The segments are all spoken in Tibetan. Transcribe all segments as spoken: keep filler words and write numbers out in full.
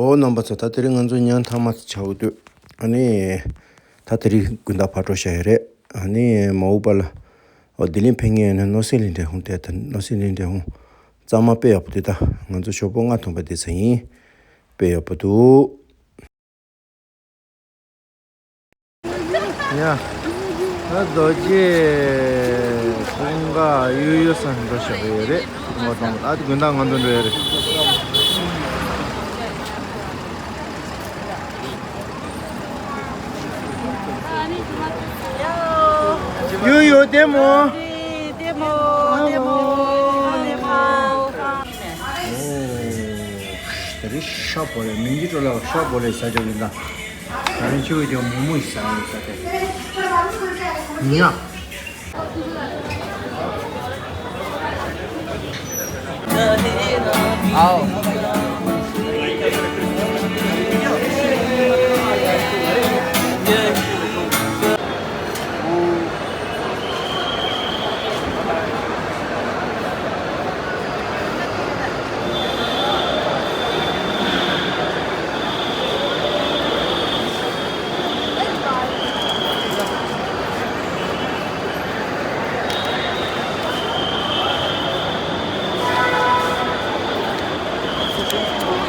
ཨོ་རྣམ་པ་ཚོ། ད་དེ་རིང་ང་ཚོ་ཉལ་ཐ་མ་ཆགས་འདུག་ཨ་ནི་ད་དེ་རིང་དགུན་ཟླ་ཕར་འགྲོ་བཞག་ཡོད་རེད། ཨ་ནི་མ་འོངས་པ་ལ་ཨོ་ལྡི་ལི་ཕེབས་མཁན་ཡོད་ན་ནོར་སྲིད་གླིང་འབྲས་སྤུངས་དེ། ད་ནོར་སྲིད་གླིང་འབྲས་སྤུངས་གཙང་མ་དཔེ་ཡག་པོ་འདུག་ད་ང་ཚོ་ཞོགས་པ་རྔ་འཐུང་པ་དེ་ཚོ་ཡིན། དཔེ་ཡག་པོ་འདུག་ཡ། ད་རྡོ་རྗེ་སྤུངས་ཀ་གཡུ་གཡུ་ས་འགྲོ་བཞག་ཡོད་རེད། ངོ་གདོང་ཨ་དེ་དགུན་ཟླ་ང་ཚོ་འགྲོ་ཡོད་རེད། གཡུ་གཡུ་ལྟད་མོ། ལྟད་མོ། ལྟད་མོ། ལྟད་མོ། ཨོ། དེ་རིང་ཤ་བོ་ལེ་མིན་གྱི་འགྲོ་ལ་ཤ་བོ་ལེ་ཟ་ཆོག་ཡིན་ད། ད་རིང་ཆུ་བོ་ཅོག་མོག་མོག་ཟ་ཡོད་ས་དེ། ཉ། ཨའོ།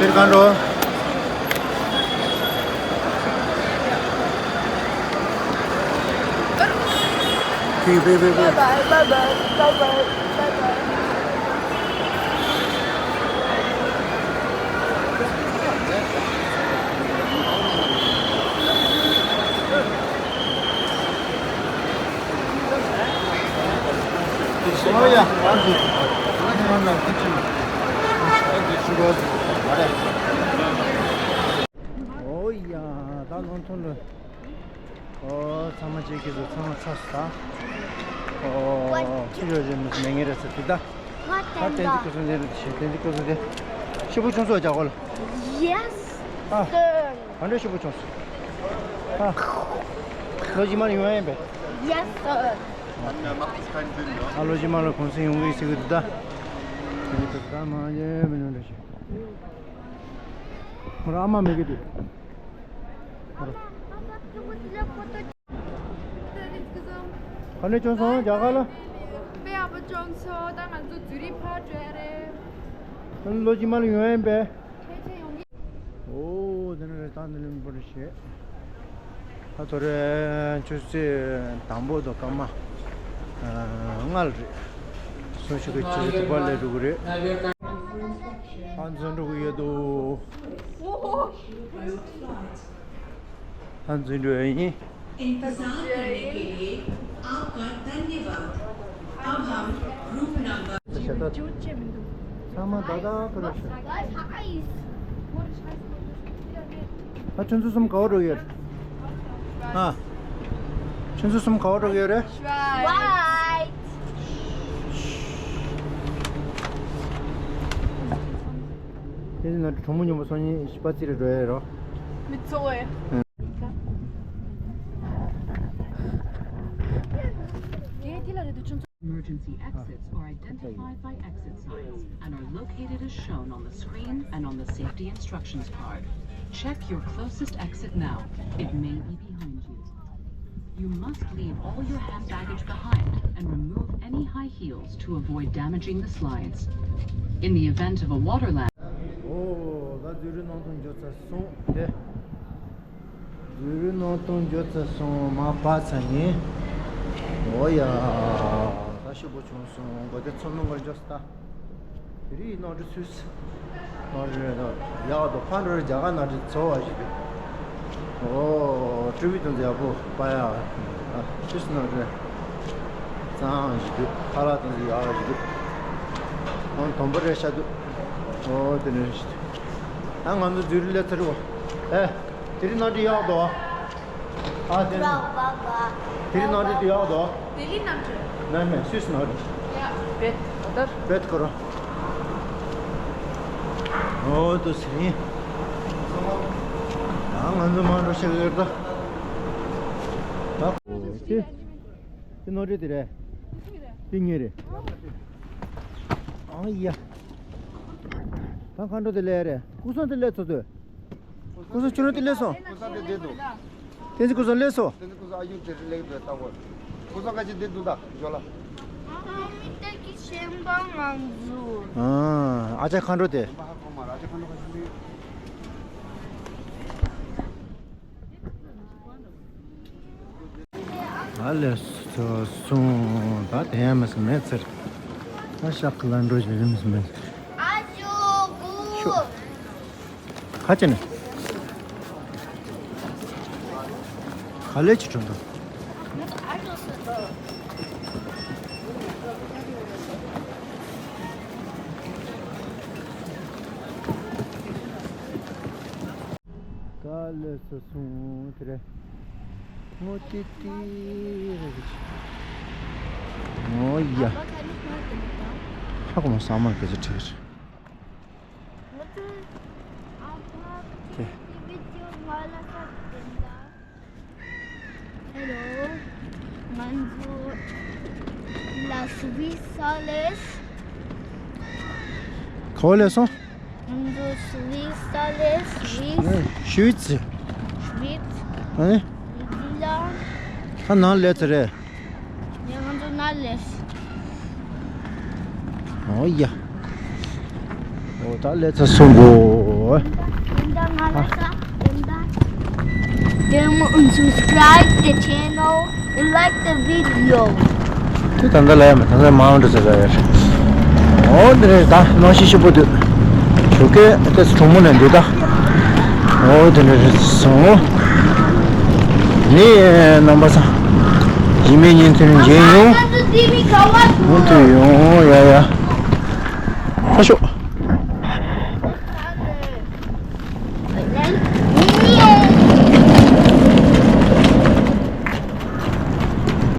དེར་གང་འགྲོ། ཁྱི་བེ་བེ་བེ། Bye bye, bye bye, bye bye, bye bye. ཨོ་ཡ། ད་ནང་ཐོན་ལ། ཨོ་ཚང་མ་ཅིག་གིས་ཚང་མ་ཚ་ས། ཨོ་ཅི་ཡོད་ཅེས་མི་ངེས་རེད་ཟེར་དེ་ད། ད་བསྟན་འཛིན་སྐུ་སྲུང་དེ་རེད་ཤེས། བསྟན་འཛིན་སྐུ་སྲུང་དེ་ཤི་བོ་ཆུང་སོགས་རྒྱག་གོ་ལ། Yes sir. ག་འདྲ་ཤི་བོ་ཆུང་སོགས། ཨ། ལོ་རྗེས་མ་ལ་ཡོང་ཡ་ཡིན་པས། Yes sir. ཨ་ལོ་རྗེས་མ་ལ་གུང་སེང་ཡོང་གི་ཟེར་གི་འདུག་ད། དེ་ད་མ་ཡེ་མི་ནོར་འདྲ་ཤི། ཁོ་རང་ཨ་མ་མེད་གི་འདུག་ཁོ་རང་། ག་ནས་བྱུང་སོང་རྒྱ་གར་ལ། དཔེ་ཡག་པོ་བྱུང་སོང་། ད་ང་ཚོ་ཛུ་རིག་ཕར་འགྲོ་ཡ་རེད། ལོ་རྗེས་མ་ལ་ཡོང་ཡ་ཡིན་པས། ཁྱེད་ཁྱེད་ཡོང་གི། ཨོ་དེ་ནས་རེད། ད་འདི་ལ་མི་འབོར་ཞེས། ད་ཐོ་རེ་ཆུ་ཚོད་དང་པོ་དང་སྐར་མ་ལྔ་ལ་རེད། སོང་ཞིག་གི་ཆུ་ཚོད་དྲུག་པ་ལས་འགྲོ་གི་རེད། ཨ་འཛིན་འགྲོ་གི་ཡོད་དོ། ཨ་འཛིན་འགྲོ་ཡ་ཡིན། इंतजार करने के लिए आपका धन्यवाद। अब हम रूम नंबर ཚང་མ་ད་ད་ཁོ་ར་ཤ། ད་ཆུ་ཚོད་གསུམ་ག་བ་འགྲོ་ཡོད། ཨ། ཆུ་ཚོད་གསུམ་ག་བ་འགྲོ་གི་ཡོད་རེད། Right. དེ་ནི་གྲོགས་མོ་ཉུང་པོ་སོང་ཉིན་ཞིག་པ་ཙི་རེ་འགྲོ་ཡ་རོ། མི་ཚོ་ཨེ། Emergency exits are identified by exit signs and are located as shown on the screen and on the safety instructions card. Check your closest exit now. It may be behind you. You must leave all your hand baggage behind and remove any high heels to avoid damaging the slides. In the event of a water lamp, ཨོ་ད་ཛུ་རི་ནང་དུ་འགྱོ་ཚར་སོང་། དེ་ཛུ་རི་ནང་དུ་འགྱོ་ཚར་སོང་། མ་པ་ཚ་ཡིན། ཨོ་ཡ། ད་ཤི་བོ་བྱུང་སོང་། གོ་དེ་ཚོ་ནང་གར་འགྱོ་ས། དེ་རིང་གནམ་གྲུ་ཚུད། གནམ་གྲུ་རེད་དོ། ཡག་དོ། ཕར་འགྲོ་རེད། རྒྱ་གར་གནམ་གྲུ་ཚོ་བ་ཞིག་འདུག་ཨོ་སྤྲུལ་པའི་དོན་དུ་ཡག་པོ་པ་ཡ། ཨ་ཕྱི་སུ་གནམ་གྲུ་གཙང་ཞིག་འདུག་ཁ་ལག་དོན་དུ་ཡག་ཞིག་འདུག་ཨང་དོམ་པ་རེད་ཤ་འདུག་ཨོ་དེ་འདྲ་ཞིག་འདུག་ད་ང་ཚོ་ཛུ་རི་ལ་ཚར་བ། ཨེ། དེ་རིང་གནམ་གྲུ་ཡག་འདུག་ཨ་དེ་རིང་། དེ་རིང་གནམ་གྲུ་དེ་ཡག་འདུག་ལྡི་ལི་གནམ་གྲུ། མེད་མེད་སུད་སི་གནམ་གྲུ། ཡ། བེད་ཨོ་ཏར། བེད་ཁོ་ར། ཨོ་དུ་སེ། ད་ང་ཚོ་མ་འགྲོ་ཤེས་ཡོད་ད། ད་དེ་དེ་གནམ་གྲུ་དེ་རེད། དེ་ངའི་རེད། ཨང་ཡ། ད་མཁའ་འགྲོ་དེ་ལས་རེད། སྐུ་སྲུང་དེ་ལས་ཚོ་ཚོས། ཀུན་བཟང་ཁྱོད་རང་དེ་སླེབས་སོང་། ཀུན་བཟང་དེ་བསྡད་འདུག་བསྟན་འཛིན་ཀུན་བཟང་སླེབས་སོང་། བསྟན་འཛིན་ཀུན་བཟང་ཨ་ཡུ་དེ་སླེབས་འདུག་ལྟ་བུ། ཀུན་བཟང་ཁ་ཅིག་བསྡད་འདུག་ད་ཇོ་ལ། ཨ་མི་ཏེ་ཀི་ཤེན་པ་ང་ཚོ། ཨ་ཨ་ཅག་མཁའ་འགྲོ་དེ། ཨ་ཅག་མཁའ་འགྲོ་ཁ་ཅིག་སླེབས། ཨ་ལས་སོ་སོང་། ད་དེ་ཡང་མི་སྲིད་མེད་ཚེར། ཨ་ཤག་གི་ལ་འགྲོ་བཞིན་རིམ་སྲིད་མེད། ཨ་ཇོ་གུ། ཤོག་ཁ་ཅན་ནི། ག་ལེ་ཅི་གྲོན་དང་། ག་ལེ་སོ་སོང་དེ་རེད། ངོ་ཏི་ཏི་རེད་གི་ཅི། ངོ་ཡ། ཧ་གོ་མ་ས་མ་གི་ཅི་ཁྲིར། དེ། Hello. ང་ཚོ་ལ་སུ་བི་ས་ལེས། ག་བ་ལས་སོང་། ང་ཚོ་སུ་བི་ས་ལེས་ཤུ་ཝིས། ཤུ་ཝིས། ཤུ་ཝིས། ཨ་ནི། ལི་ལ། ཁ་ནང་ལས་ཚེ་རེད། ཡང་ང་ཚོ་ནར་ལེས། ཨོ་ཡ། ཨོ་ད་ལས་ཚ་སོང་གོ། Don't subscribe the channel and like the video. དེ་ད་ལྟ་ལ་ཡ་མེད། ད་ལྟ་མ་འོང་འདྲ་ཟེར་ལ་ཡ། ཨོ་དེ་རེད། ད་ནང་ཤི་ཤི་པོ་དུ་ཞོགས་ཀས་ཏེ་གྲོང་མོ་ནས་འདུག་ད། ཨོ་དེ་འདྲ་རེད་སོང་། ནི་རྣམ་པ་ཚང་། ཡིན་མིན་ཉིན་མཐུན་མཇལ་ཡོང་། མུ་མཐུད་ཡོང་། ཡ་ཡ། ཁ་ཤོག